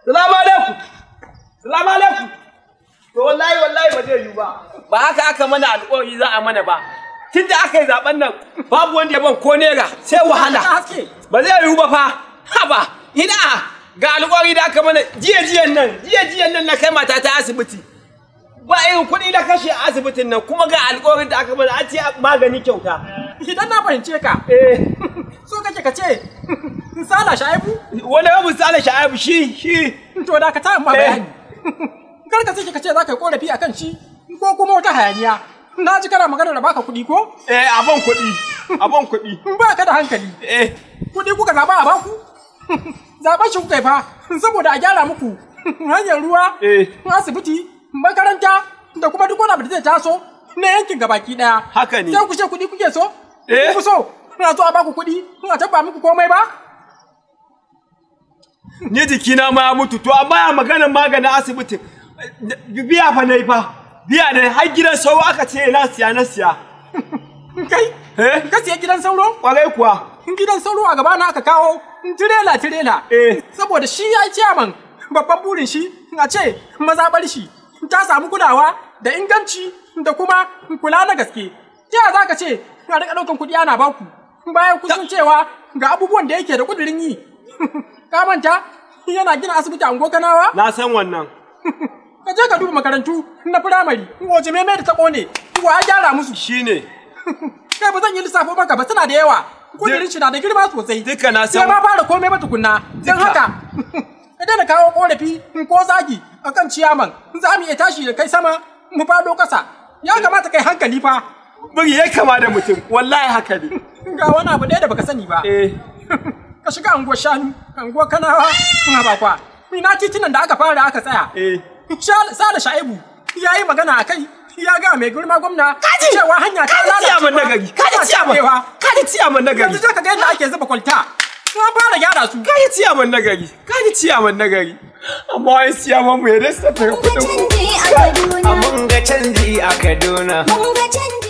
Salamu alaikum. Salamu alaikum. To wallahi wallahi ba zai yiwu ba. Ba haka aka mana alƙawari za a mana ba. Tun da aka yi zaben nan babu wanda ya ban ko naira sai wahala. Ba zai yiwu ba fa. Haba ina ga alƙawari da aka mana jiya jiyan nan na kai mata ta asibiti. Ba irin kuɗi na kashe a asibitin nan kuma ga alƙawarin da aka mana an ce magani kyauta. Idan na fahimce ka. Eh. So kake ka ce Sala Shaibu? Wani babu Sala Shaibu shi. To da ka ta ma bayani. Kar ka sake ka ce za ka yi korafi akan shi ko kuma wata hayaniya. Na ji kana magana da baka kuɗi ko? Eh, abon kuɗi. Abon kuɗi. Ba ka da hankali. Eh. Kuɗi kuka zaba a baku? Zaben shi kuka yi fa saboda a gyara muku hanyar ruwa, asibiti, makaranta da kuma duk wani abu da zai taso na yankin gabaki ɗaya. Haka ne. Sai ku ce kuɗi kuke so? Eh. Ku so? Ina so a baku kuɗi, ina tabba muku komai ba? Ni jikina ma ya mutu, to amma ya maganar maganin asibitin. Biya fa nayi fa. Biya ne har gidan sauro aka ce na siya na siya. Kai? Eh? Ka siya gidan sauro? Kwarai kuwa. Gidan sauro a gaba na aka kawo tirela tirela. Eh. Saboda shi ya yi ciyaman babban burin shi a ce mazaɓar shi ta samu kulawa da inganci da kuma kula na gaske. Ta yaya za ka ce a riƙa ɗaukan kuɗi ana baku? Bayan kusan cewa ga abubuwan da yake da kudirin yi. Ka manta yana gina asibiti a Kanawa? Na san wannan. Ka je ka duba makarantu na firamare, waje meme da ta ƙone, wa ya gyara musu. Shine. Kai ba zan yi lissafo maka ba suna da yawa. Kudirin shi na da girma sosai. Duka na san. Sai ma fara komai ba tukunna. Don haka ka daina kawo korafi ko zagi akan ciyaman. Za mu iya tashi da kai sama mu fado ƙasa. Ya kamata kai hankali fa. Biri ya kama da mutum, wallahi haka ne. Ga wani abu ɗaya da baka sani ba. Eh. Ka shiga anguwar shanu, anguwar Kanawa, Habakwa. Ina titunan da aka fara aka tsaya. Eh. Sale Shaibu ya yi magana a kai ya ga mai girma gwamna cewa hanya ta lalace. Kaji ciyaman nagari. Kaji ciyaman. Kaji ciyaman nagari. Yanzu ka ga yadda ake zuba kwalta. An fara gyara su. Kaji ciyaman nagari. Kaji ciyaman nagari. Amma wai ciyaman mu ya rasa ta kuɗin ku. Mun ga canji a Kaduna. Mun ga canji.